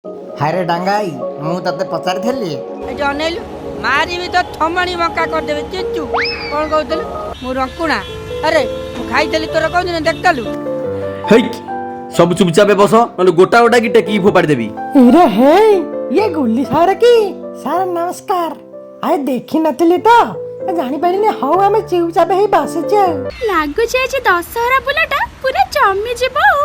ହାରେ ଡାଙ୍ଗାଇ, ମୁଁ ତତେ ପଚାରିଥିଲି। ଏଠି ଅନେଇଲୁ, ମାରିବି ତ ଥମାଣି ବଙ୍କା କରିଦେବି। ଚିଞ୍ଚୁ, କ'ଣ କହୁଥିଲୁ? ମୁଁ ରଙ୍କୁଣା। ଆରେ ମୁଁ ଖାଇଥିଲି ତୋର କୋଉଦିନ ଦେଖିଥିଲୁ? ହେଇ, ସବୁ ଚୁପଚାପ ବସ, ନହେଲେ ଗୋଟା ଗୋଟା କି ଟେକିକି ଫୋପାଡ଼ି ଦେବି। ଇରେ ହେ, ଇଏ ଗୁଲି ସାର କି? ସାର୍ ନମସ୍କାର। ଆରେ ଦେଖିନଥିଲି ତ ଜାଣିପାରିନି। ହଉ, ଆମେ ଚୁପଚାପ ହେଇ ବସିଛୁ ଆଉ। ଲାଗୁଛି ଆଜି ଦଶହରା ବୁଲାଟା ପୁରା ଜମିଯିବ ଆଉ।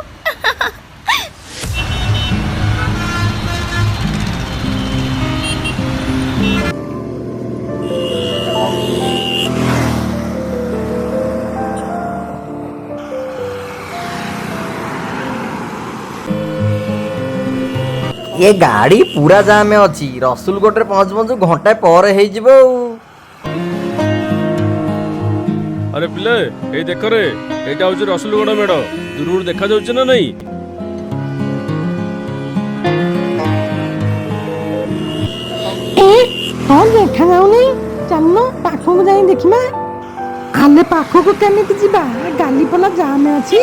ଏ ଗାଡ଼ି ପୁରା ଜାମ୍ ଅଛି, ରସୁଲଗଡ଼ରେ ପହଞ୍ଚୁ ପହଞ୍ଚୁ ଘଣ୍ଟାଏ ପରେ ହେଇଯିବ ଆଉ। ଆରେ ପିଲେ, ଏଇ ଦେଖ ରେ, ଏଇଟା ହଉଛି ରସୁଲଗଡ଼ ମେଢ। ଦୂରରୁ ଦେଖାଯାଉଛି ନା ନାଇଁ? ଏ ହଁ, ଦେଖାଯାଉନି। ଚାଲୁନ ପାଖକୁ ଯାଇ ଦେଖିବା। ଆଲେ ପାଖକୁ କେମିତି ଯିବା? ଗାଲି ପଲା ଜାମ୍ ଅଛି।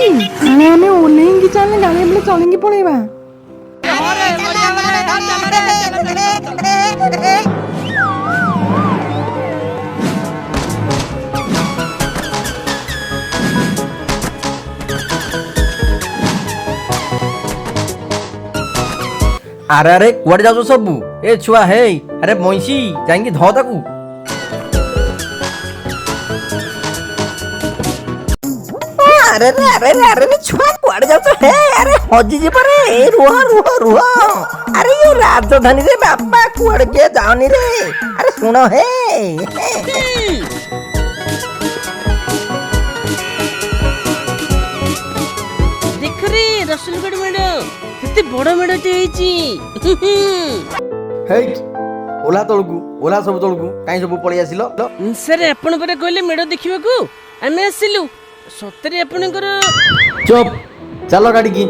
ଆରେ ଆମେ ଓହ୍ଲେଇକି ଚାଲେ, ଗାଳି ଉପରେ ଚଳିକି ପଳେଇବା। ଆରେ ଆରେ, କୁଆଡ଼େ ଯାଉଛ ସବୁ? ଏ ଛୁଆ ହେଇ, ଆରେ ମଇଁଷି, ଯାଇକି ଧ ତାକୁ। ଆରେ ରେ, ଆରେ ରେ, ଆରେ ରେ, ଛୁଆ କୁଆଡ଼େ ଯାଉଛ ହେ? ଆରେ ହଜିଯିବ ରେ। ଏ ରୁହ ରୁହ ରୁହ। ଆରେ ଇଏ ରାଜଧାନୀରେ ବାପା, କୁଆଡ଼େ କିଏ ଯାଅନି ରେ। ଆରେ ଶୁଣ ହେ। ଦେଖରେ ରସୁଲଗଡ଼ ମେଢ, କେତେ ବଡ ମେଢଟେ ହେଇଛି। ହେଇ, ଓହ୍ଲା ତଳକୁ, ଓହ୍ଲା ସବୁ ତଳକୁ। କାହିଁ ସବୁ ପଳେଇ ଆସିଲ? ସାର୍, ଆପଣ ପରା କହିଲେ ମେଢ ଦେଖିବାକୁ, ଆମେ ଆସିଲୁ। ସତରେ ଆପଣଙ୍କର ଚୁପ୍, ଚାଲ ଗାଡ଼ିକି।